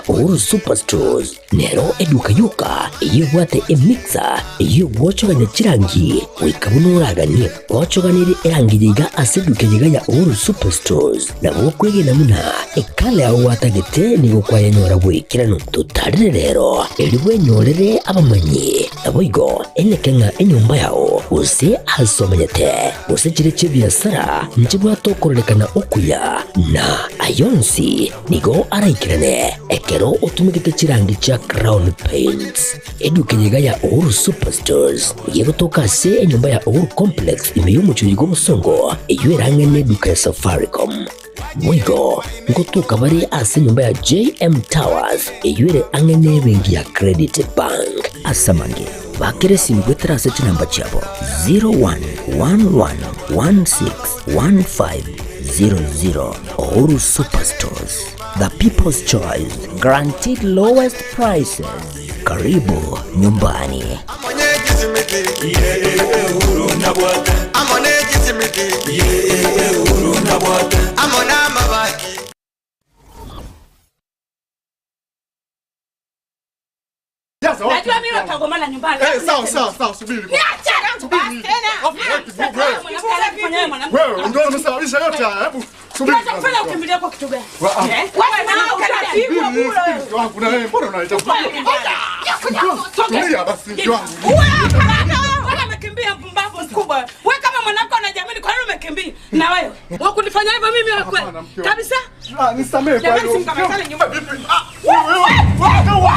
ya Uhuru Superstores nero eduka yoka eyio ebwate emixer eyio egwochogania chirangi goika buna oraganie. Gwochoganirie erangi eye iga ase eduka eye iga ya Uhuru Superstores nabo okwegena buna ekala yao gwatagete nigo kwayenyora boikeranu. Totarire rero erio bwenyorere abamanyi naboigo eneke ng'a enyomba yao gose ase omenyete gose chire chi'ebiasara nchibwate okororekana okuya na ayonsi Nigo araikerane ekero otumegete chirangi chia Crown Paints. Eduka eye iga ya Uhuru Superstores nigo egotoka ase enyomba ya Uhuru Complex ime y'omochie oyo bw'obosongo eyio erang'e neduka ya Safaricom. Boigo ngotoka bare ase enyomba ya JM Towers eyio ere ang'e nebenki ya Credit Bank. Ase amange, bakera esimi goetera ase chinamba chiabo 0111161500. Uhuru Superstores, the people's choice, guaranteed lowest prices. Karibu nyumbani. Najua mimi watagombana nyumbani. Eh, sawa sawa sawa, subiri. Niache Subiri. basi tena. Afu, wewe, Wewe mwanamke. Wewe ndio umesababisha yote haya. Hebu subiri. Kinachokufanya ukimbilie kwa kitu gani? Wa- ah. Eh? Wewe mwanamke unapigwa Subiri, bure. subiri, mke wangu na wewe mbona unaleta Tulia basi mke wangu. Wewe umekimbia mpumbavu mkubwa. Wewe kama mwanamke unajiamini kwa nini umekimbia? Na wewe wakunifanya hivyo mimi wewe kweli? Hapana, mke wangu. Kabisa? Ah, nisamehe kwa Jamani hilo. simkamatane nyumba. Vipi? Ah, wewe, wewe, wewe, wewe,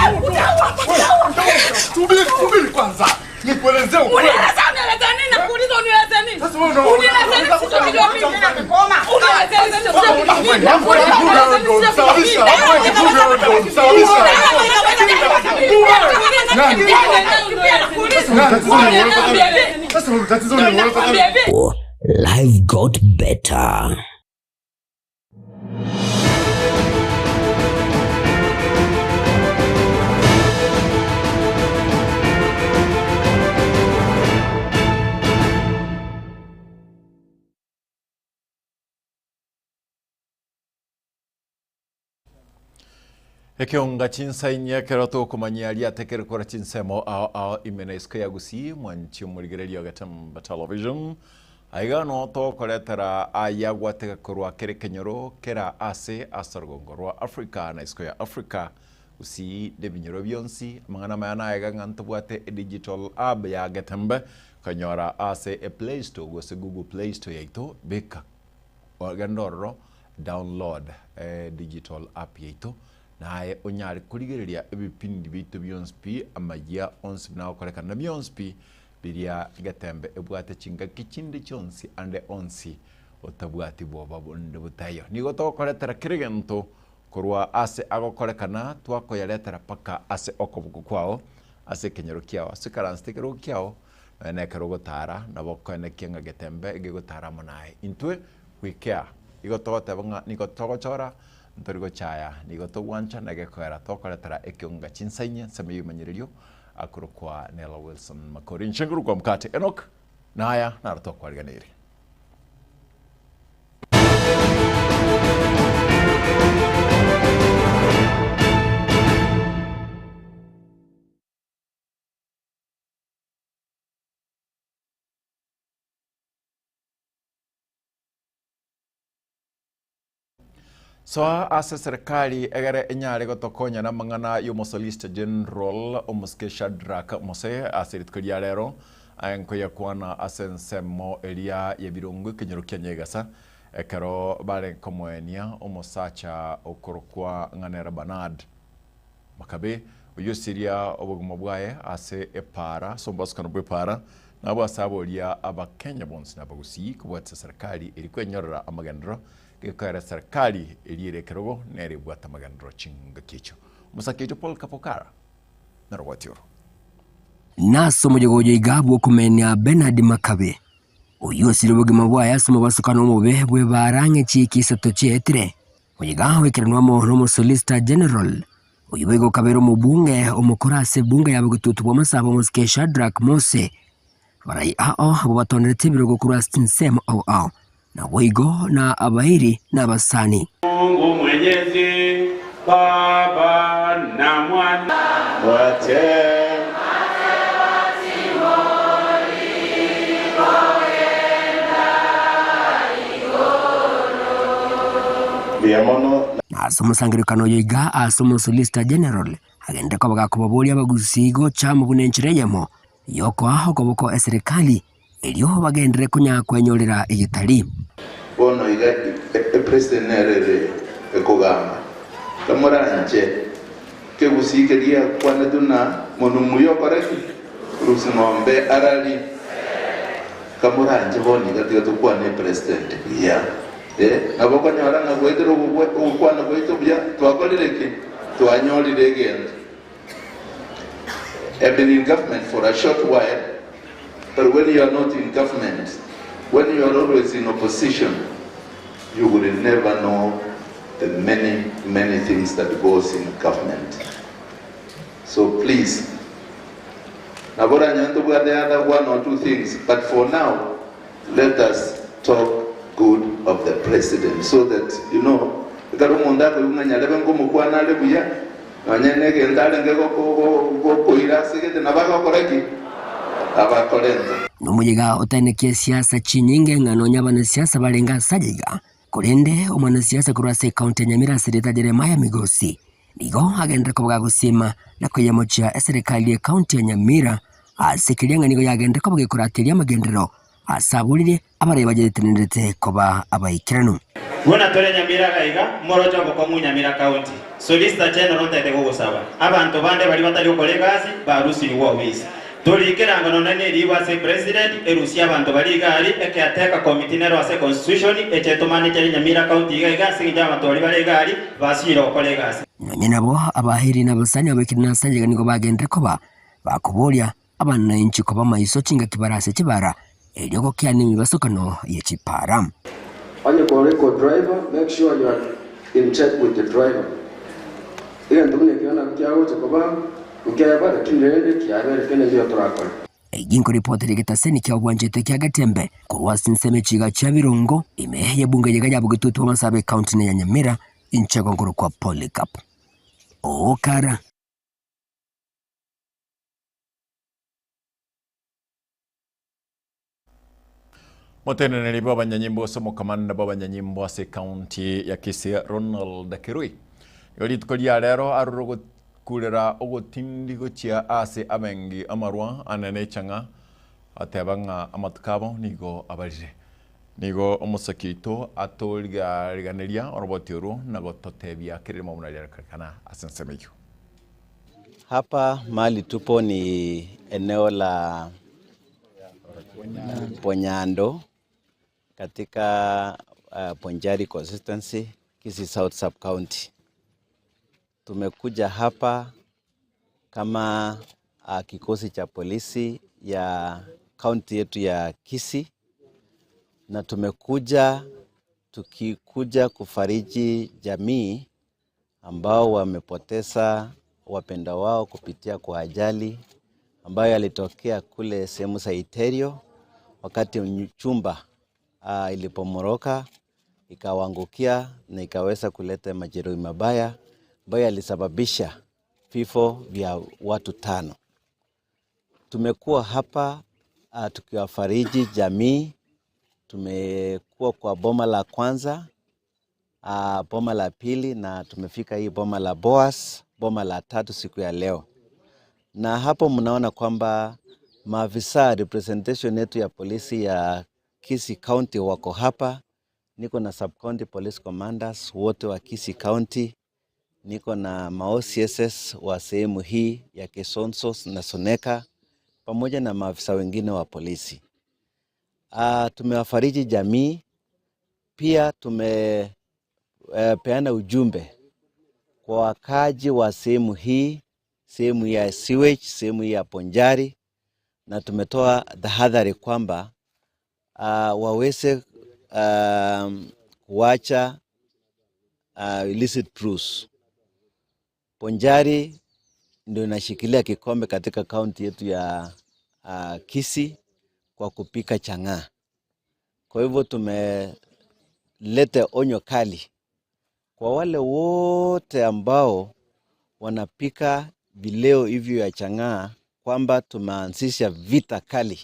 Subiri, subiri kwanza. Nikuelezee ukweli. Unieleza unieleza nini? Nakuuliza unieleze nini? Sasa wewe una- Unieleze nini sichokijua mimi? Unieleze nini sichokijua mimi? Sasa wewe tatizo ni wewe. Life got better. Ekeonga chinsainye ekero tokomanyia riatekere kora chinsemo ao ao ime na isiko ya Gusii mwanchi omorigereria Getembe Television aiga no tokoretera aya gwatega korwa kere kenyoro kera ase ase orugongo rwa Africa na isiko ya Africa Gusii na ebinyoro bionsi amang'ana amaya naye ng'a ntobwate edigital app ya Getembe konyora ase eplay store gose Google Play Store yaito beka Ogende ororo download digital app yaito naye onyare korigereria ebipindi biaito bionsi pi, amayia onsi buna agokorekana na bionsi pi biria Getembe ebwate chingaki chinde chionsi ande onsi otabwati bwoba bonde botaiyo. Nigo togokoretera kera egento korwa ase agokorekana twakoyaretera mpaka ase okoboko kwao ase ekenyoro kiao ase ikaranse ekerogo kiao Nonya nekero ogotara, nabo okoenekia ng'a getembe egegotara amo naye. Intwe goikea, igo togoteba ng'a nigo togochora, ntori gochaya, nigo togwancha na gekoera tokoretera ekeonga chinsainye ensemo y'ebimanyererio akorokwa Nella Wilson Makori. Inche nkorokwa Mokate Enock, na aya naro tokwariganeirie. Soa ase serikali egere enyare gotokonya namang'ana y'omosolicitor general omosike Shadrack Mose ase rituko ria rero aye nkoyakwana ase ensemo eria y'ebirongo ekenyoro kia Nyegasa ekero bare komoenia omosacha okorokwa ng'a nere Bernard Makabe, oyio osiria obogima bwaye ase epaara, ase omobasukano bw'epaara, nabwo ase aboria Abakenya bonsi na Abagusii kobwatisa serikali eria kwenyorera amagenderero, gekoera serikali eria ere ekerogo nere ebwate amagenderero chingaki echio. Omosake oito Paul Kapokara narobwati oro. Nase omoyega oyo iga bw'okomenia Bernard Makabe, oyio osirie obogima bwaye ase omobasukano omobe bw'ebaara ng'e chiiki isato chiaetire, Oiga oikeranwe amo n'Omosolicitor General, oyio boigo okabeire omobunge omokoro ase ebunge ya bogetutu bw'amasabo omosike Shadrack Mose. Abarai ao abwo batonerete ebirogo korwa ase chinsemo ao ao, naboigo na abairi na abasani. Mungu Mwenyezi, Baba. Mache. Mbuya mono. Na ase omosangererekano oyo iga ase Omosolicitor General agende koba gakobaboria abagusii gocha amo buna enchera eyemo y'okoa okoboko eserekari erio bagenderere konya kwenyorera egetari. Bono iga epresident nere ere ekogamba. Kamoranche kegusii keria akwanetwe na monwe muya okore ki? Rusi ng'ombe arari. Kamoranche bono iga tiga tokwane epresident buya. Eh, nabo okonyora ng'a goetera ogokwana gwaito buya twakorire ki? Twanyorire egento. Have been in government for a short while, but when you are not in government, when you are always in opposition, you will never know the many, many things that goes in government. So please, nabo oranyore ntobwate other one or two things, but for now, let us talk good of the president so that you know, ekero omonto akoigwa ng'a nyarebe nkomokwana are buya, Nonya negento arenge gokoira ase gete, nabo agokora ki? Abakorente. Nomoyega otaenekia siasa chinyinge ng'a nonya abanasiasa barenge ase aye iga. Korende omwanasiasa korwa ase ekaunti ya Nyamira ase erieta Jeremiah Migosi nigo agenderete koba gagosiema na koyemochia eserekari y'ekaunti ya Nyamira ase keria ng'a nigo yagenderete koba gekorateria amagenderero ase aborire abaria bayetenenerete koba abaikeranu. Buna tore Nyamira gaiga, moroche obokong'u Nyamira County. Solicitor General ntete gogosaba. Abanto bande baria batari gokora egasi barusirigwe ofisi. Torike erango nonya ne riibo ase President erusie abanto baria iga aria ecaretaker committee nero ase constitution eche etomaniche Nyamira County iga iga ase eng'encho abanto baria bare iga aria basinyire gokora egasi. Nonya nabo Abaheri na abasani abaikire nase ayio nigo bagenderere koba bakoboria Abana inche koba maiso chingaki bare ase chibara, erio gokiana emibasokano ye chipara. Onye kore co-driver, make sure you are in check with the driver. Egento buna ekio nabo kiagocha koba nkeba, lakini rende kiabere kende nkeiyo torakore. Eyio nkoripoti ere egetaseni kia obwanchete kia Getembe korwa ase ensemo echiga chia Birongo ime y'ebunge yaiga ya Bogetutu bw'Amasaaba ekaunti ya Nyamira inche gonkorokwa Polycarp Okara. Moteneneri bw'abanyanyimbo gose omokamanda bw'abanyanyimbo ase ekaunti ya Kisii Ronald Kirui nigo rituko ria rero arure ogokurera ogotindi gochia ase abengi amarwa anene echang'a ateba ng'a amatuko abo nigo abarire. Nigo omosaki oito atoriganeria oroboti orwo na gototebia kerimo buna riarorekana ase ensemo eyio. Hapa mahali tupo ni eneo la Ponyando katika Bonchari constituency, Kisii South sub county. Tumekuja hapa kama kikosi cha polisi ya kaunti yetu ya Kisii na tumekuja tukikuja kufariji jamii ambao wamepoteza wapendwa wao kupitia kwa ajali ambayo yalitokea kule sehemu za Iterio wakati chumba ilipomoroka ikawaangukia na ikaweza kuleta majeruhi mabaya ambayo yalisababisha vifo vya watu 5. Tumekuwa hapa tukiwafariji jamii. Tumekuwa kwa boma la kwanza, boma la pili, na tumefika hii boma la Boaz, boma la tatu siku ya leo. Na hapo mnaona kwamba maafisa representation yetu ya polisi ya Kisii County wako hapa. Niko na sub county police commanders wote wa Kisii County. Niko na ma OCSS wa sehemu hii ya Kisonso na Soneka pamoja na maafisa wengine wa polisi. Tumewafariji jamii, pia tumepeana ujumbe kwa wakaji wa sehemu hii, sehemu ya sewage, sehemu ya Bonchari, na tumetoa tahadhari kwamba waweze kuacha illicit brews. Bonchari ndio inashikilia kikombe katika kaunti yetu ya Kisii kwa kupika chang'aa. Kwa hivyo tumeleta onyo kali kwa wale wote ambao wanapika vileo hivyo ya chang'aa kwamba tumeanzisha vita kali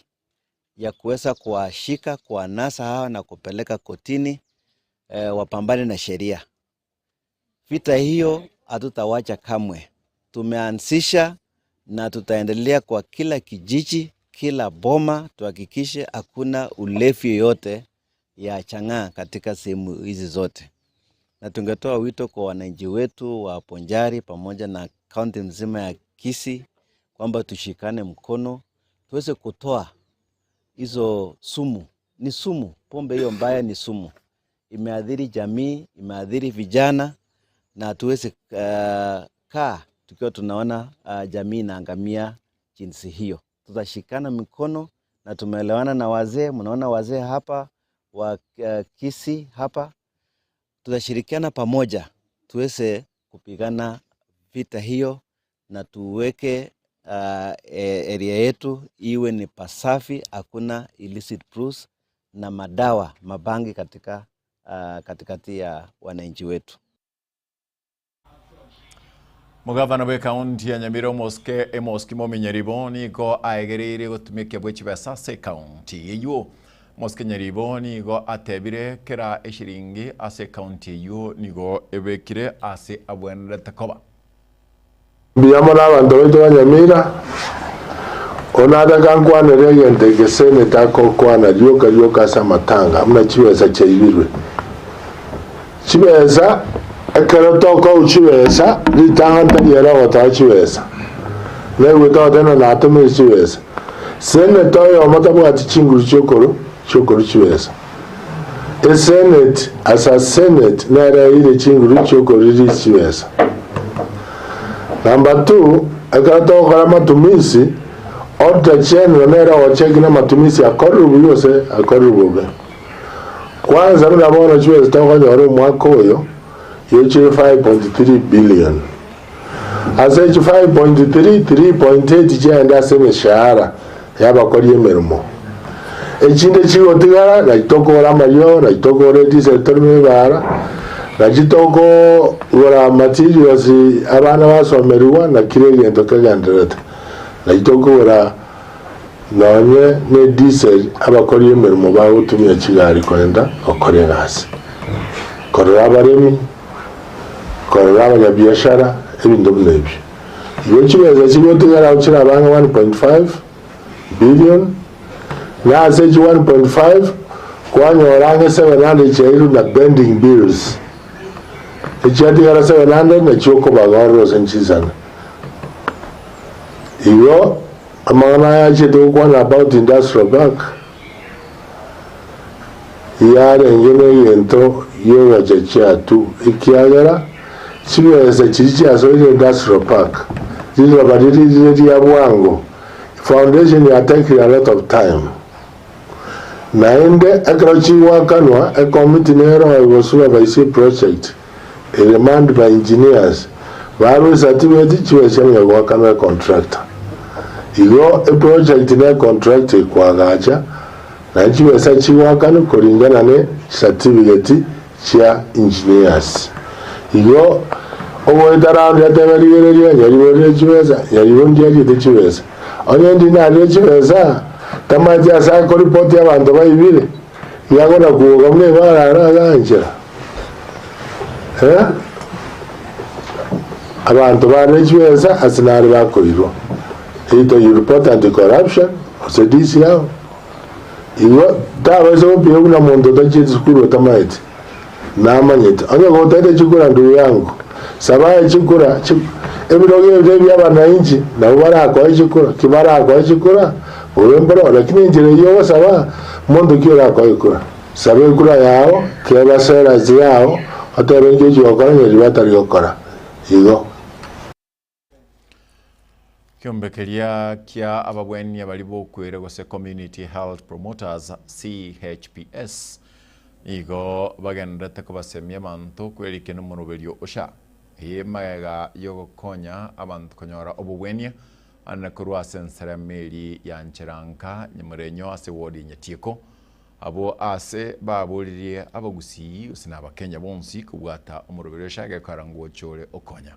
ya kuweza kuwashika, kuwanasa hawa na kupeleka kotini wapambane na sheria. Vita hiyo hatutawacha kamwe. Tumeanzisha na tutaendelea kwa kila kijiji, kila boma, tuhakikishe hakuna ulevi yoyote ya chang'aa katika sehemu hizi zote. Na tungetoa wito kwa wananchi wetu wa Bonchari pamoja na kaunti mzima ya Kisii kwamba tushikane mkono tuweze kutoa hizo sumu. Ni sumu, pombe hiyo mbaya ni sumu, imeathiri jamii, imeathiri vijana, na hatuwezi kaa tukiwa tunaona jamii inaangamia jinsi hiyo. Tutashikana mikono na tumeelewana na wazee, mnaona wazee hapa wa Kisii hapa, tutashirikiana pamoja tuweze kupigana vita hiyo na tuweke area yetu iwe ni pasafi, hakuna illicit brews na madawa mabangi katika katikati ya wananchi wetu. Mogavana bw'ekaunti ya Nyamira omosike Emoski Momi Nyaribo nigo aegereire gotumekia bwe chibesa ase ekaunti eywo. Mosike Nyaribo nigo atebire kera eshiringi ase ekaunti eywo nigo ebekire ase abwenerete koba. Mbuya mono abanto baito ba Nyamira, onataka nkwanere egento eke seneta akokwana rioka rioka ase amatanga buna chibesa chiaibirwe. Chibesa ekero tokou chibesa ritang'ani tari ere ogotoa chibesa naigwete ogoteba ng'a natomire chibesa. Seneta oyomo tabwati chinguru chiokoru chiokoru chibesa. Esenate as a senate nere eire chinguru chiokoririis chibesa. Number two, ekero togokora amatumisi, Auditor General nere ogocheki namatumisi akorire buya gose akorire bobe. Kwanza buna bono chibesa tokonyora omwaka oyo yochire 5.3 billion. Ase echi 5.3, 3.8 chiaende ase emeshahara y'abakori emeremo. Echinde chigotigara nachi tokogora amariogo, nachi tokogora edisel torime ebara, nachi tokogora materials abana basomerigwa na kera egento kegendererete. Nachi tokogora nonye ne diesel abakori emeremo bagotumia chigari kogenda gokora egasi. Korora abaremi, korora abanyabiashara, ebinto buna ebio. Igo chibesa chigotigara ao chirabe ang'e 1.5 billion, na ase echi 1.5 kwanyora ang'e 700 chiairwe na pending bills, echiatigara 700 nachio okobaga ororo ase nchisana. Igo amang'ana aya achete gokwana about industrial park, yarenge negento giogocha chiatu, ekiagera chibesa chiria chiasoire industrial park, riroba riria rire ria bwango, foundation yatakire a lot of time. Naende ekero chigoakanwa, ekomiti nero egosupervise eproject ere manned by engineers, barwe ecertificate chibesa chiamanya goakanwa econtractor. Igo eproject ne econtractor ekoagacha, naende chibesa chigoakanwa koringana ne chicertificate chia engineers. Igo ogoeta round atebe rigereria nyaribo rire chibesa, nyaribo ndiariete chibesa. Onye ndi narire chibesa, tamanyeti ase akoripoti abanto baibire, iga akona kuoga buna ebara araganchera. Eh? Abanto barire chibesa ase nare bakoirwa. Either you report anti-corruption, gose DCI. Igo tabaisa gopima buna monto otachieti sukuru otamaeti, namanyete. Onye gotaete chikura ndugu yangu, saba aye chikura, chi, ebirogo ebire ebia abanainchi nabo barakoe chikura, ki barakoe chikura, bobe mboro, lakini enchera eyio ogosaba, monto ki orakoe ekura? Saba ekura yao, teba sera yao, otebe inki ochia gokora onye riria batari gokora. Igo. Ekeombe keria kia abagwenia baria bokwere gose Community Health Promoters, CHPS, nigo bagendererete kobasemia abanto kwerikia nomoroberio o SHA. Eye magega yogokonya abanto konyora obogwenia ande korwa ase ensemo eria ya Ncheranka Nyamorenyo ase ward ya Nyatieko. Abwo aase baboririe abagusii gose na Abakenya bonsi kobwata omoroberi o SHA gekogera ngocha ore okonya.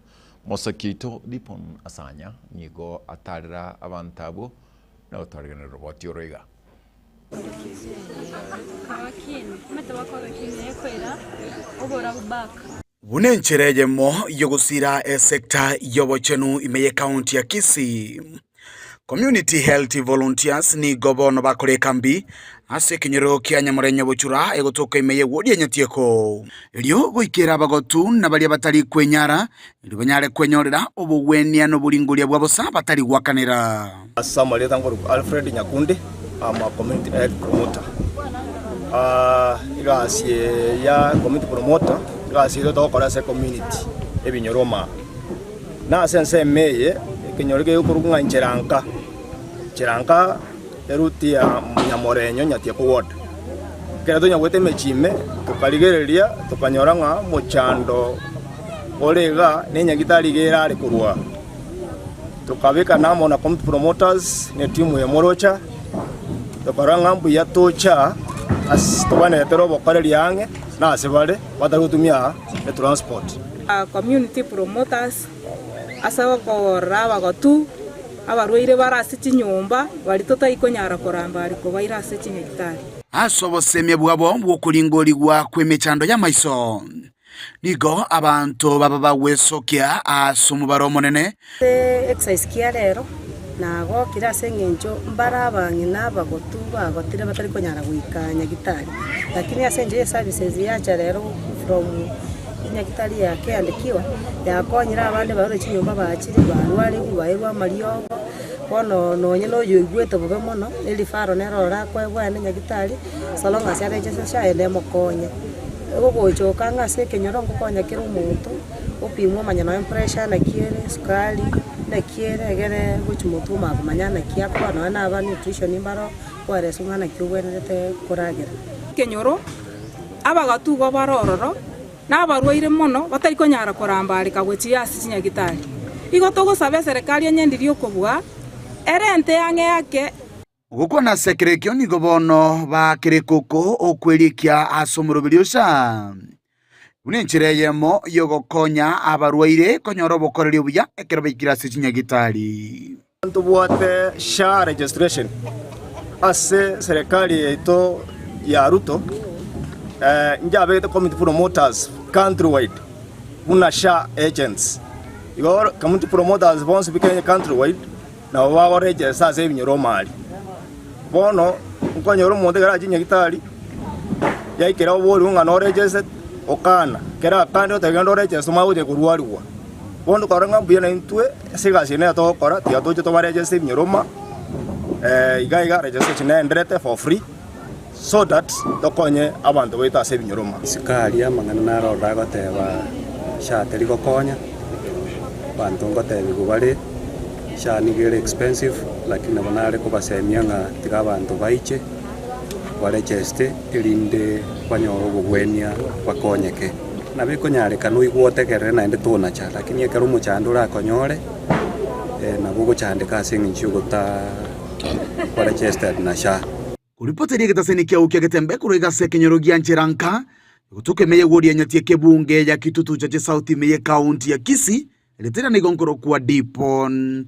Mosaki oito Dipon Asanya nigo atarera abanto abwo na gotoariganera roboti oro iga. Buna enchera eyemo y'ogosira esecta y'obochenu ime y'ecounty ya Kisii, Community Health Volunteers nigo bono bakora ekambi ase ekenyoro kia Nyamorenyo Bochura egotoka ime y'ewodi ya Nyatieko. Erio goikera abagotu na baria batari kwenyara, erio banyare kwenyorera obogwenia na oboringoria bwa bosa batari goakanera. Ase amarieta nkorokwa Alfred Nyakundi, I'm a community health promoter. Egasi eye ya community promoter, egasi eye togokora ase ecommunity, ebinyoro maa. Na ase ensemo eye, ekenyoro kegokorokwa ng'a Ncheranka, Ncheranka eroute ya Nyamorenyo Nyatieko ward. Ekero tonyagwete emechie ime, tokarigereria tokanyora ng'a omochando ore igaa na enyagitari iga ere are korwa aa. Tokabekana amo na community promoters na etimu ya Morocha, tokarora ng'a mbuya tocha ase tobanetere obokoreri ang'e na ase bare batari gotumia etransport. Community promoters ase okorora abagotu, abarwaire bare ase chinyomba, baria totari konyara koramba aria kobaira ase chinyagitari. Ase obosemia bwabo bw'okoringorigwa kw'emechando y'amaiso, nigo abanto baba bagwesokia ase omobaro omonene. Ase exercise kia rero nagokire ase eng'encho mbare abang'ina abagotu bagotire batari konyara goika nyagitari, lakini ase enchera ye services yacha rero from enyagitari ya Care and Cure, yakonyire abande barure chinyomba bachire barwarigwe bairwe amariogo, bono nonye na oyoigwete bobe mono, ereferral nere orakoegwa aende nyagitari, so long as areche SHA ende emokonye. Ogocha okang'a ase ekenyoro ngokonya kera omonto. Opimwe omanye nonya pressure naki ere, esukari naki ere, egere gochia motwe omanye komanya naki akoba nonya na aba nutrition mbaro kwaresa ng'a naki obwenerete koragera. Ekenyoro, abagatu igo bare ororo, na abarwaire mono, batari konyara korambareka gochia ase chinyagitari. Igo togosaba eserekari onye ndiria okobua, erente ang'e ake. Gokwana ase ekero ekio nigo bono baakire ekoko okwerikia ase omoroberi osa, buna enchera eyemo y'ogokonya abarwaire konyora obokoreri obuya ekero baikire ase chinyagitari. Ntobwate SHA registration ase serikali yaito ya Ruto, njabegete community promoters countrywide buna SHA agents. Igo community promoters bonsi bi Kenya countrywide Nabo bagorecheresa ase ebinyoro omari. Bono nkonyora omonto ekero achia nyagitari, yaikera oborigwe ng'a norecheresete, okana. Ekero akande oteba genda orecherese omanye gocha korwarigwa. Bono tokarora ng'a mbuya naintwe ase egasi eye nere togokora, tiga toche tobarecherese ebinyoro ma, iga iga registration neenderete for free, so that tokonye abanto baito ase ebinyoro ma. Isiko aria amang'ana naro ororo agoteba SHA teri gokonya, abanto ngotebigwa bare SHA nigo ere expensive lakini nabo nare kobasemia ng'a tiga abanto baiche baregeste erinde banyore obogwenia bakonyeke. Nabo ekonyarekana oigwe otegerere naende tonacha lakini ekero omochando orakonyore nabo ogochandeka ase eng'encho yogotaa registered na SHA. Koripoteria egetaseni kiao kia getembe korwa egase ekenyoro gia nchera nka, gotoka ime y'ewodi ya Nyatie kebunge ya Kitutu Chache South ime y'ekaunti ya Kisii, ritera nigo nkorokwa Dipon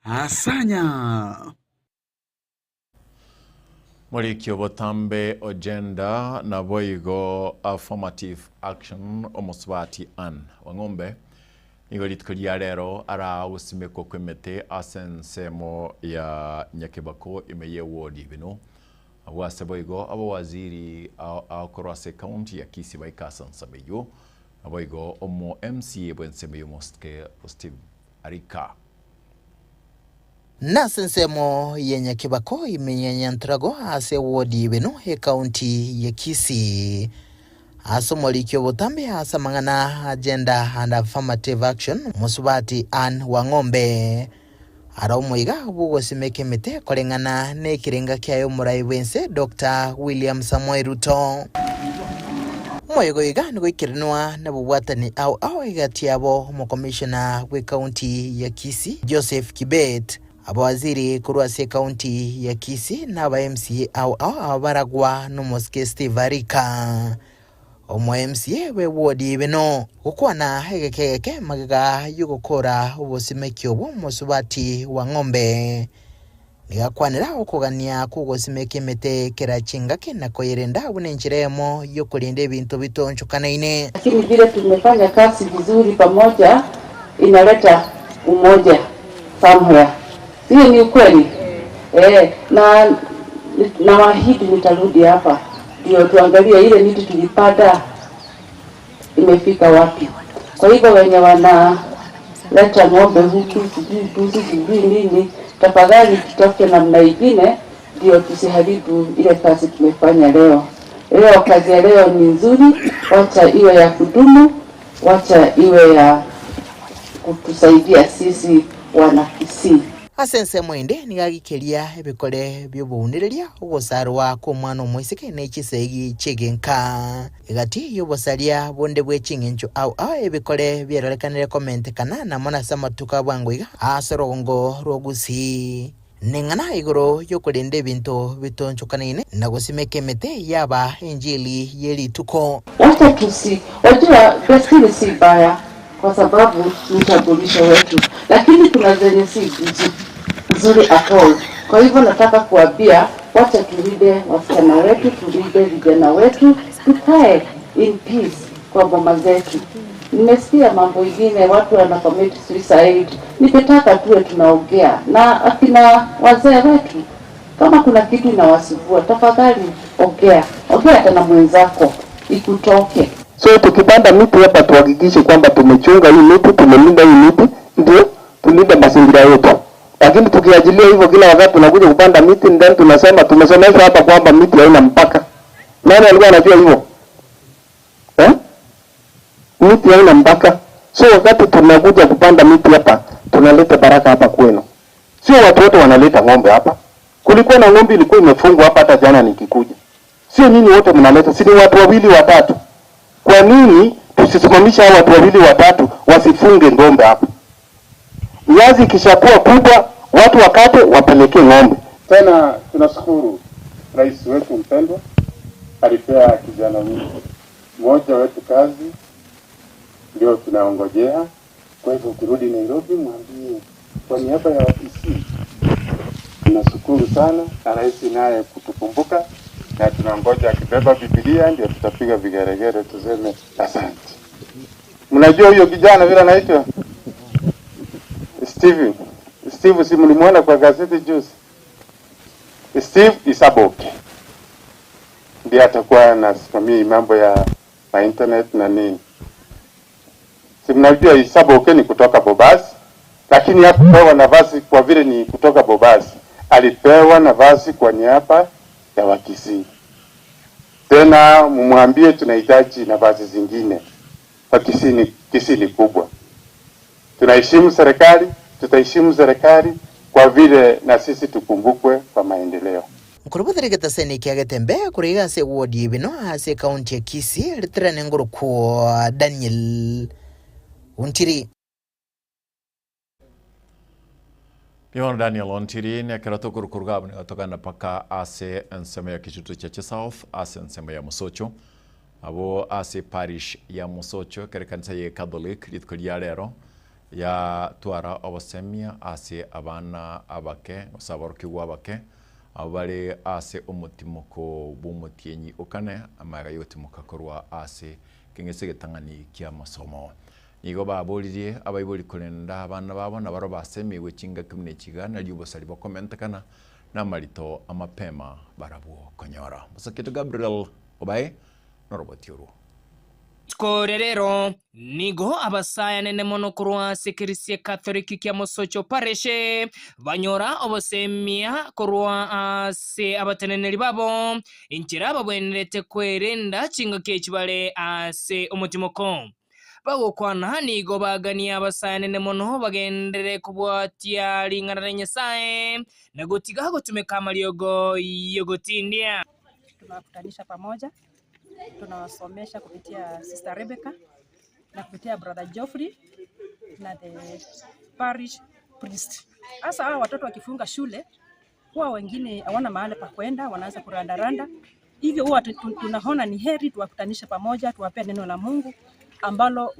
Asanya. Moriki obotambe o gender naboigo affirmative action omosubati Ann Wang'ombe Nigo rituko ria rero aragosimekwa kw'emete ase ensemo ya Nyakebako ime y'ewodi Ibinu. Abwo ase boigo abawaziri ao korwa ase ekaunti ya Kisii baike ase ensemo eyio. Naboigo omo MCA bw'ensemo eyio Omosike Steve Arika. Nase ensemo ya Nyakebako ime ya Nyantrago ase ewodi Ibenu ekaunti ya Kisii. Ase omoriki obotambe ase amang'ana a Gender and Affirmative Action, Mosubati Ann Wang'ombe, are omoiga bw'ogosimeka emete koreng'ana nekerenga kiaye omorai bw'ense Doctor William Samoei Ruto. Omoyega oyo iga nigoikeranwa nabobwatani ao ao egati yabo omokomishona bw'ecounty ya Kisii Joseph Kibet, Abawaziri korwa ase ecounty ya Kisii na aba MCA ao ao abaragwa nomosike Steve Arika. Omo MCA bw'ewodi Ibeno gokwana egeke egeke magega y'ogokora obosimeki obwo mosubati wa ng'ombe. Nigo akwanera okogania kw'ogosimeka emete kera chingaki na koyerenda buna enchera eyemo y'okorenda ebinto bitonchokanaine. Lakini vile tumefanya kazi vizuri pamoja inaleta umoja somewhere. Hiyo ni ukweli? Eh, na nawaahidi nitarudi hapa ndio tuangalie ile miti tulipanda imefika wapi. Kwa hivyo wenye wanaleta ng'ombe huku sijui mbuzi sijui nini, tafadhali tutafute namna ingine ndio tusiharibu ile kazi tumefanya leo. Leo kazi ya leo ni nzuri, wacha iwe ya kudumu, wacha iwe ya kutusaidia sisi wana Kisii. Ase ensemo ende nigo agikeria ebikore bi'obounereria, ogosarwa kw'omwana omoiseke ne chisegi chi'egenka. Egati y'obosaria bonde bwe ching'encho ao ao ebikore biarorekanire komentekana na mono ase amatuko a bwango iga ase orogongo rw'Ogusii. Neng'ana igoro y'okorenda ebinto bitonchokanaine na gosimeka emete yaba enchili ye rituko. Wacha tusi, wajua desturi si mbaya kwa sababu ni utambulisho wetu, lakini kuna zenye si nzuri at all. Kwa hivyo nataka kuambia, wacha tulinde wasichana wetu, tulinde vijana wetu, tukae in peace kwa boma zetu. Nimesikia mambo ingine watu wana commit suicide. Ningetaka tuwe tunaongea na akina wazee wetu, kama kuna kitu inawasumbua, tafadhali ongea, ongea hata na mwenzako ikutoke. So tukipanda miti hapa tuhakikishe kwamba tumechunga hii miti, tumelinda hii miti, ndio tulinde mazingira yetu. Lakini tukiachilia hivyo kila wakati tunakuja kupanda miti, then tunasema tumesomeshwa hapa kwamba miti haina mpaka. Nani alikuwa anajua hivyo? Miti haina mpaka. So wakati tunakuja kupanda miti hapa, tunaleta baraka hapa kwenu. Sio watu wote wanaleta ng'ombe hapa. Kulikuwa na ng'ombe ilikuwa imefungwa hapa hata jana nikikuja. Sio nyinyi wote mnaleta, si ni watu wawili watatu. Kwa nini tusisimamishe hao watu wawili watatu wasifunge ng'ombe hapa? Nyazi ikishakuwa kubwa, watu wakate wapelekee ng'ombe. Tena tunashukuru rais wetu mpendwa, alipea kijana mmoja wetu kazi, ndio tunaongojea. Kwa hivyo ukirudi Nairobi, mwambie kwa niaba ya Wakisii tunashukuru sana, na rais naye kutukumbuka, na tunangoja akibeba Biblia ndio tutapiga vigeregere tuseme asante. Mnajua huyo kijana vile anaitwa Steve. Steve, si mlimuona kwa gazeti juzi? Steve Isaboke ndiye atakuwa anasimamia mambo ya ma internet na nini. Si mnajua Isaboke ni kutoka Bobasi, lakini hakupewa nafasi kwa vile ni kutoka Bobasi. Alipewa nafasi kwa niaba ya Wakisii. Tena mumwambie tunahitaji nafasi zingine. Wakisii ni Kisii ni kubwa. Tunaheshimu serikali, tutaheshimu serikali kwa vile na sisi tukumbukwe kwa maendeleo. Nkorobothere getaseni kia Getembe korwa ase ewodi Ibeno ase ekaunti ya Kisii riterane ngorokwo Daniel Ontiri. Bono Daniel Ontiri nekero tokorukoruga abwo nigo tokogenda mpaka ase ensemo ya Kitutu Church South ase ensemo ya Mosocho abo ase parish ya Mosocho ekero ekanisa ye Catholic rituko ria rero yatwara obosemia ase abana abake gose aborokigwa abake abo bare ase omotimoko bwa omotienyi okane amaega ya gotimoka korwa ase ekeng'ese egetang'ani kia amasomo. Nigo baboririe abaibori korenda abana babo nabaro basemigwe chingaki buna echiga nario obosari bokomentekana na amarito amapema barabwo konyora. Mosaketo Gabriel Obae noroboti orwo. Rituko ria rero nigo abasayanene mono korwa ase ekerisia Catholic kia Mosocho Parish banyora obosemia korwa ase abateneneri babo enchera babwenerete kwerenda chingaki echi bare ase omotimoko. Bagokwana nigo bagania abasayanene mono bagendere kobwatia ring'ana ria Nyasaye na gotiga gotumeka amariogo yogotindia. Tunawakutanisha pamoja, tunawasomesha kupitia Sister Rebecca na kupitia Brother Geoffrey na the parish priest. Hasa hawa watoto wakifunga shule huwa wengine hawana mahali pa kwenda, wanaanza kurandaranda. Hivyo huwa tunaona ni heri tuwakutanishe pamoja, tuwapee neno la Mungu ambalo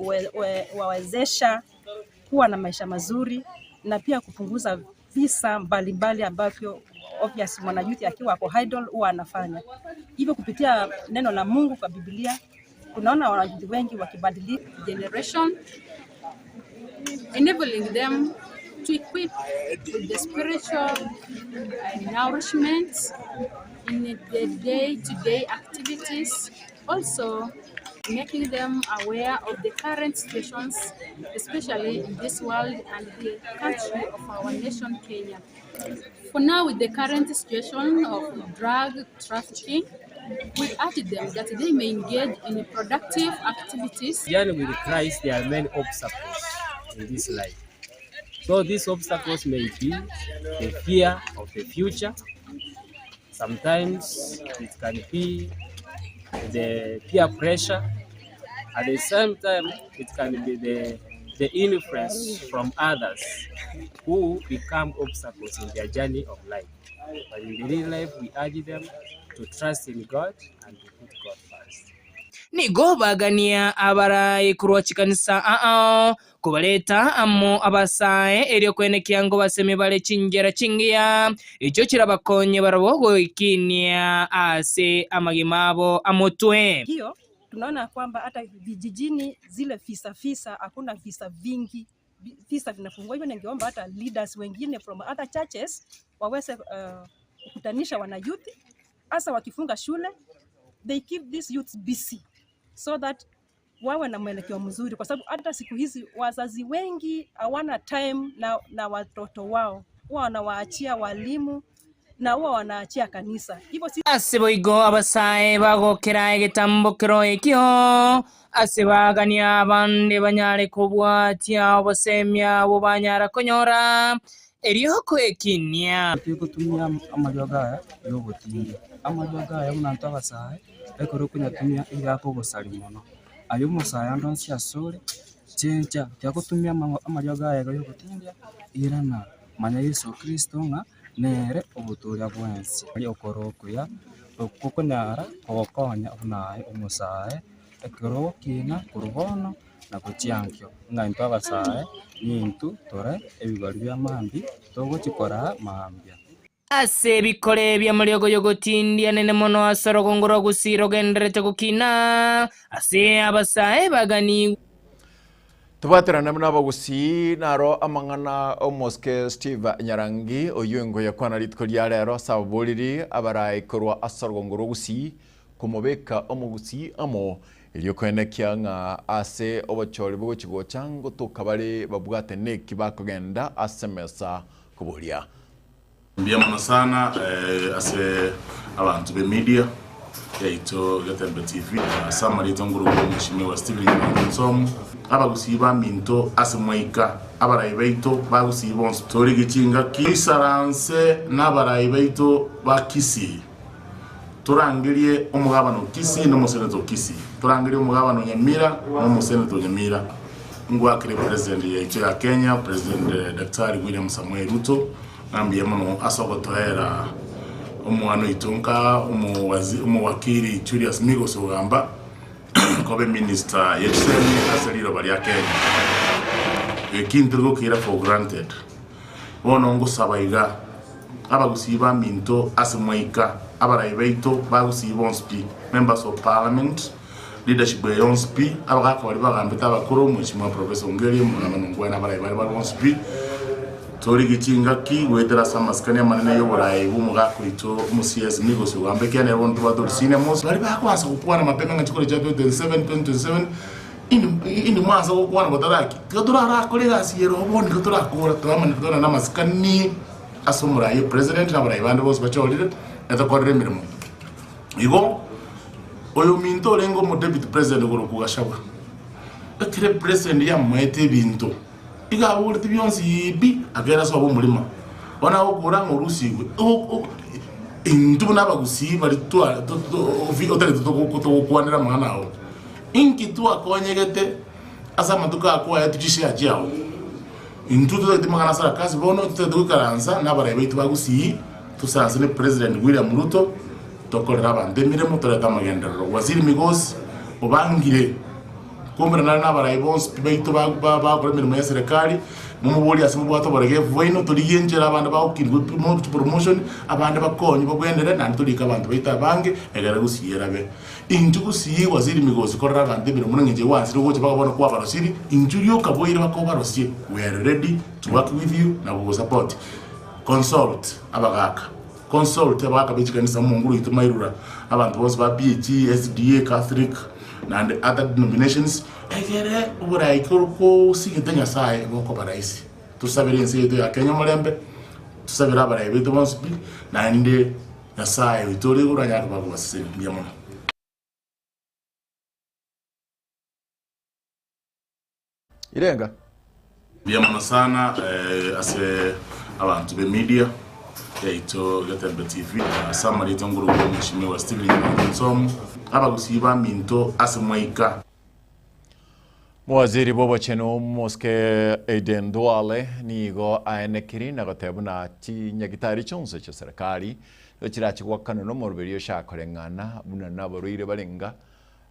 wawezesha kuwa na maisha mazuri na pia kupunguza visa mbalimbali ambavyo obvious mwanayouth akiwa ako idle huwa anafanya. Hivyo kupitia neno la Mungu kwa Biblia tunaona wanayouth wengi wakibadilika. Generation, enabling them to equip with the spiritual nourishment in the day-to-day activities, also making them aware of the current situations, especially in this world and the country of our nation, Kenya. For now, with the current situation of drug trafficking, we urge them that they may engage in productive activities. Journey with Christ, there are many obstacles in this life. So these obstacles may be the fear of the future. Sometimes it can be the peer pressure. At the same time, it can be the influence from others who become obstacles in their journey of life. But in the real life, we urge them to trust in God and to put God first. Nigo bagania abarai korwa chikanisa ao kobareta amo abasae erio kwenekia ngo basemi bare chinchera chingiya echio chirabakonye barabwo goikinia ase amagima abo amotwe. Hiyo tunaona kwamba hata vijijini zile visa visa hakuna visa vingi, visa vinapungua. Hivyo ningeomba hata leaders wengine from other churches waweze kukutanisha wanayouth, hasa wakifunga shule, they keep these youths busy so that wawe na mwelekeo mzuri, kwa sababu hata siku hizi wazazi wengi hawana time na watoto wao, huwa wanawaachia walimu na huwa wanaachia kanisa. Hivyo si Ase boigo abasae bagokera egetambokero ekio ase bagania abande banyare kobwatia obosemia abo banyara konyora erio kwekinia. Tugutumia amariogo aya ya obotindia, amariogo aya buna intwe abasae ekero okonyatumia iga akogosari mono, aye omosae ande onsi ase ore chencha tiagotumia amariogo aya iga ya obotindia irana manya yeso kristo ng'a nere obotoria bwensi okoro okuya okokonyara kogokonya buna aye omosae ekero ogokina korwa bono na gochiankio ng'a intwe abasae nintu tore ebigori bia maambia togochikora maambia. Ase ebikore bia mariogo yogotindia nene mono ase orogongo rwa Gusii rogenderete gokina ase abasae bagani. Tobwaterane buna abagusii naro amang'ana omosike Steve Nyarangi oywo engo yakwana rituko ria rero ase ababoreri abarai korwa ase orogongo rwa Gusii komobeka omogusii amo erio koenekia ng'a ase obochori bogochigocha ngotoka bare babwate neki bakogenda ase mesa koboria. Mbuya mono sana ase abanto be media yaito Getembe TV ase amarito nguru mheshimiwa Stephen Nyarangi Nsomo abagusii baminto ase mwaika abarai baito bagusii bonsi torigi chingaki isaranse n'abarai baito ba Kisii torangerie omogabano Kisii n'omoseneto Kisii torangerie omogabano Nyamira n'omoseneto Nyamira ngwakire president yaito ya Kenya President Daktari William Samoei Ruto ng'ambia mono ase ogotoera omwana oito nka omowakili Julius Migos Ogamba kobe minister yechisemi ase riroba ria Kenya eki ntiri gokira for granted bono ngosaba iga abagusii baminto ase mwaika abarai baito bagusii bonsi pi members of parliament leadership eyonsi pi abagaka bari bagambete abakuru mheshimiwa Professor Ongeri omogabana Ongwae abarai bari bari bonsi pi torigi chingaki gwetera ase amasikani amanene ya oborai bwa omogaka oito omo-CS Migos Ogamba ekiagera nere bono tobwate orusini amo bari bakoansa gokwana mapema ng'a chikoro chia 2027 2027 indi mwansa gokwana botaraki tiga torarakore egasi ere obo nigo torakora toramanya totwana na amasikani ase omorai president na abarai bande bonsi bachorire etokorere emeremo igo oyo minto orenge omo deputy president igoro Gachagua ekere president yamoete ebinto iga aboreti bionsi pi akera ase obo omorimo bono agokora ng'a orusigwe intwe buna abagusii bari otareti togokwanera amang'ana ao inki twakonyegete ase amatuko akwaetwe chishare chiao intwe totagete amang'ana ase akasi bono totagete goikaransa na abarai baito bagusii tosaranse na president William Ruto. Tokorere abanto emeremo, torete amagenderero. Waziri Migosi obangire koumerana are nabarai bonsi pi baito bagokora emeremo ya eserekari, momoborie ase mobwate oboregefu bwaino, torigie enchera abande bagokirigwa promotion, abande bakonywe babwenere, naende torike abanto baito abange, egere gusii erabe. Inchuo gusii Waziri Migosi korera abanto emeremo buna eng'encho egwansire gocha mpaka bono kwabarosirie, inchuo rioka boire bakobarosie, we are ready to work with you na gogosupport. Consult abagaka. Consult abagaka be chikanisa omonguru oito mairura, abanto bonsi ba PAG, SDA, Catholic naende other denominations, egere oborai kosigete Nyasaye bokoba rahisi. Tosabere ense yaito ya Kenya omorembe, tosabere abarai baito bonsi pi, naende Nyasaye oito ore igoro anyare koba kobasesenia. Mbuya mono. Irenga. Mbuya mono sana ase abanto be media yaito Getembe TV ase amarieta ngorokwa Mheshimiwa Stephen Nyamango Nsomo abagusii baminto ase mwaika. Mowaziri bw'obochenu Mosike Aden Duale nigo aenekiri na goteba buna chinyagitari chionsi chia serikali nigo chirache goakanwa nomoroberi oshakoreng'ana buna nabarwaire barenga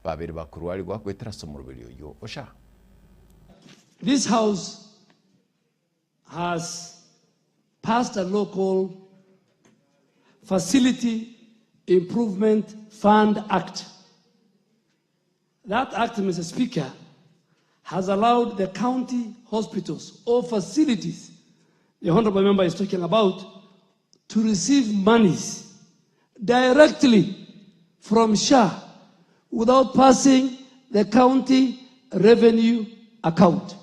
babere bakorwarigwa goetera ase omoroberi oyio osha. This House has passed a law called Facility Improvement Fund Act. That act, Mr. Speaker, has allowed the county hospitals or facilities the honorable member is talking about to receive monies directly from SHA without passing the county revenue account.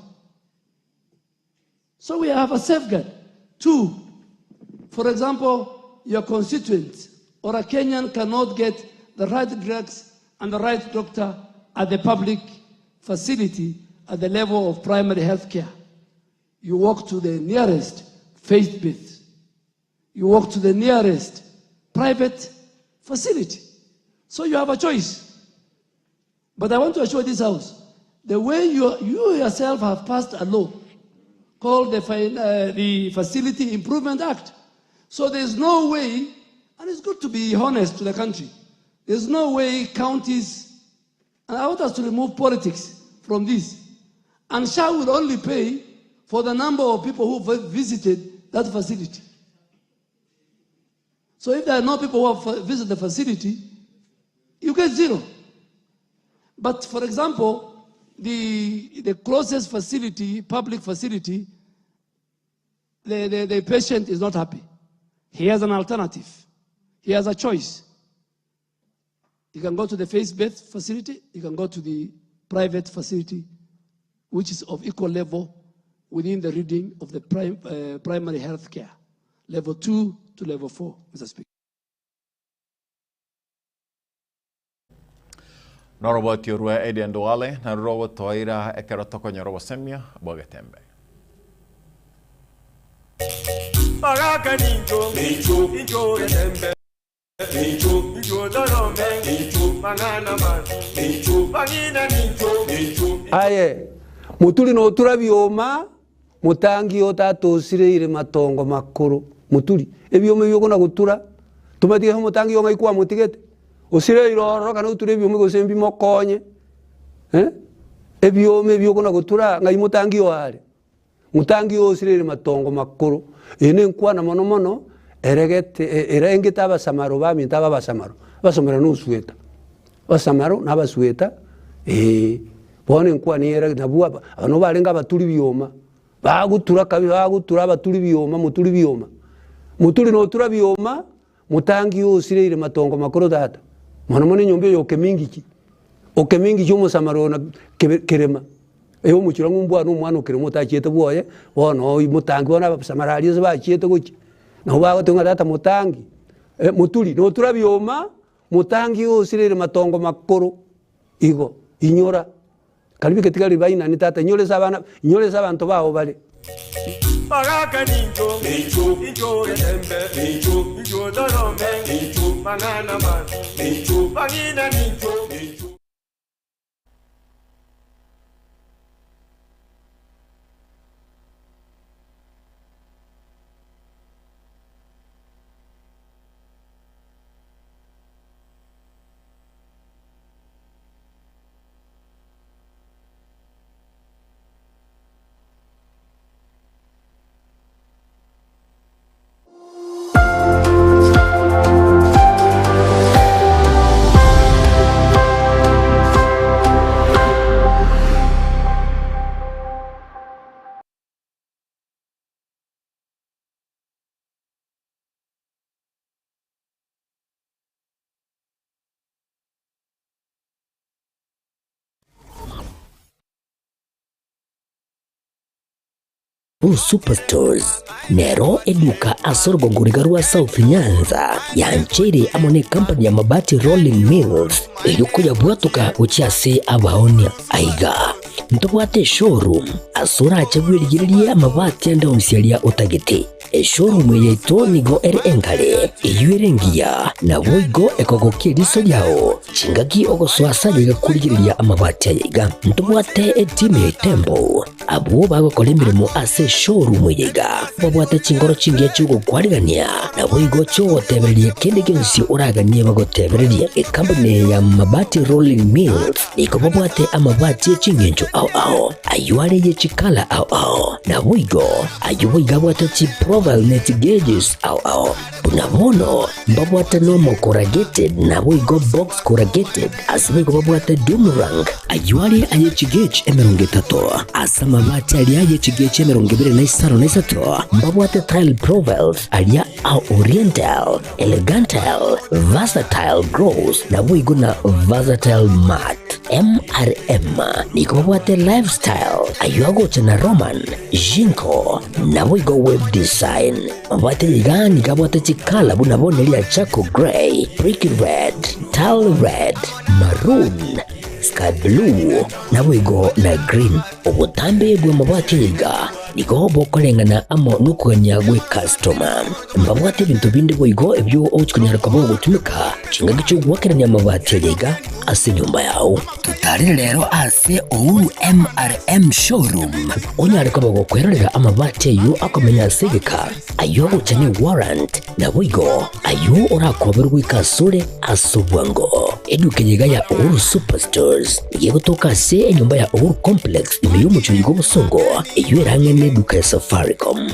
So we have a safeguard. Two, for example, your constituent or a Kenyan cannot get the right drugs and the right doctor at the public facility at the level of primary health care. You walk to the nearest faith base. You walk to the nearest private facility. So you have a choice. But I want to assure this house, the way you, you yourself have passed a law called the, the Facility Improvement Act. So there's no way, and it's good to be honest to the country, there's no way counties, and I want us to remove politics from this. And SHA will only pay for the number of people who visited that facility. So if there are no people who have visited the facility, you get zero. But for example, the, the closest facility, public facility, the, the, the patient is not happy. He has an alternative. He has a choice. You can go to the faith-based facility, you can go to the private facility, which is of equal level within the reading of the prim, primary health care, level 2 to level 4, Mr. Speaker. Noroboti orwa Aden Duale naru rogotoira ekero tokonyora obosemia bwa Getembe. Baraka ninjo, ninjo Getembe. Aye moturi notura bioma, motangi otatosireire matongo makoro. Moturi, ebioma ebio okona gotura, tomaeti gese omotangi igo ng'ai kwamotigete, osireire ororo kana oture ebioma gose mbimokonye eh, ebioma ebio okona gotura ng'ai motangi oyo are. Motangi oyo osireire matongo makoro. Eye nenkwana mono mono eregete erengete abasamaro baminto aba abasamaro, abasomera na osueta, abasamaro na abasueta eh, bono enkwana eye ere nabwo aba aba nabo barenge abaturi bioma, bagotura kabisa bagotura abaturi bioma moturi bioma, moturi notura bioma. Motangi osireire matongo makoro tata, mono mono enyomba eye okemingichi, okemingichi omosamaro na kebe kerema, eye omochura ng'a ombwana omwana okerema otachiete bwoye, bono oywo motangi bono abasamaro aria ase bachiete gochia, nabo bagoteba ng'a tata motangi, moturi notura bioma, motangi osireire matongo makoro, igo, inyora. Karibu egetigari bainani tata, inyora ase abana, inyora ase abanto bao bare. Baraka nincho, nincho Getembe, nincho Torome, mang'ana mabi, bang'ina nincho. Uhuru Superstores nero eduka ase orogongo riga rwa South Nyanza yancheire amo ne company ya Mabati Rolling Mills erio koyabwatoka gochia ase abaonia. Aiga ntobwate eshowroom ase orache bwerigererie amabati ande onsi aria otagete. Eshowroom eye yaito nigo ere engare, eyio ere engiya, naboigo ekogokia eriso riao chingaki ogosoa ase aye iga korigereria amabati aya iga. Ntobwate etimu ya Itembo Abwo bagokora emeremo ase eshowroom eye iga babwate chinkoro chingiya chi'ogokwarigania, naboigo chi'ogotebereria kende gionsi oraganie bagotebererie. Ekampuni eye ya Mabati Rolling Mills nigo babwate amabati e ching'encho ao ao, ayio are ye chikala ao ao, naboigo ayio boigo abwate chiprofile ne chigeges ao ao. Buna bono mbabwate normal corrugated naboigo box corrugated, ase boigo babwate doom rank, ayio are aye chigauge 30, ase amabati aria aye chigauge 25, mbabwate tile profiles aria a oriental, elegantal, versatile gloss naboigo na versatile matte. MRM nigo babwate lifestyle, ayio agocha na Roman, Jinko, naboigo web design. Mabwate iga nigo abwate chikala buna bono eria charcoal grey, brick red, tile red, maroon, sky blue, naboigo na green. Obotambe bw'amabati aya iga nigo bokoreng'ana amo nokogania gw'ecustoma. Mbabwate ebinto binde boigo ebio ogochia konyara koba ogotumeka chingaki chi'ogoakerania amabati aya iga ase enyomba yao. Totarere rero ase Uhuru MRM Showroom onyare koba gokwerorera amabati ayio akomenya ase egeka, ayio agocha ne warrant, naboigo ayio orakoberwe goika asore ase obwango. Eduka eye iga ya Uhuru Superstores nigo egotoka ase enyomba ya Uhuru Complex ime y'omochie oyo bw'obosongo, eyio ere ang'e neduka ya Safaricom.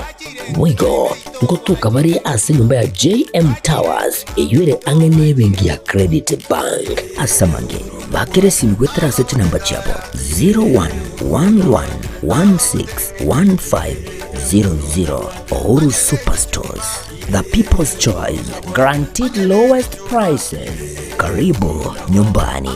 Boigo ngotoka bare ase enyomba ya JM Towers eyio ere ang'e nebenki ya Credit Bank. Ase amange, bakera esimi goetera ase chinamba chiabo 0111161500. Uhuru Superstores, the people's choice, guaranteed lowest prices. Karibu nyumbani.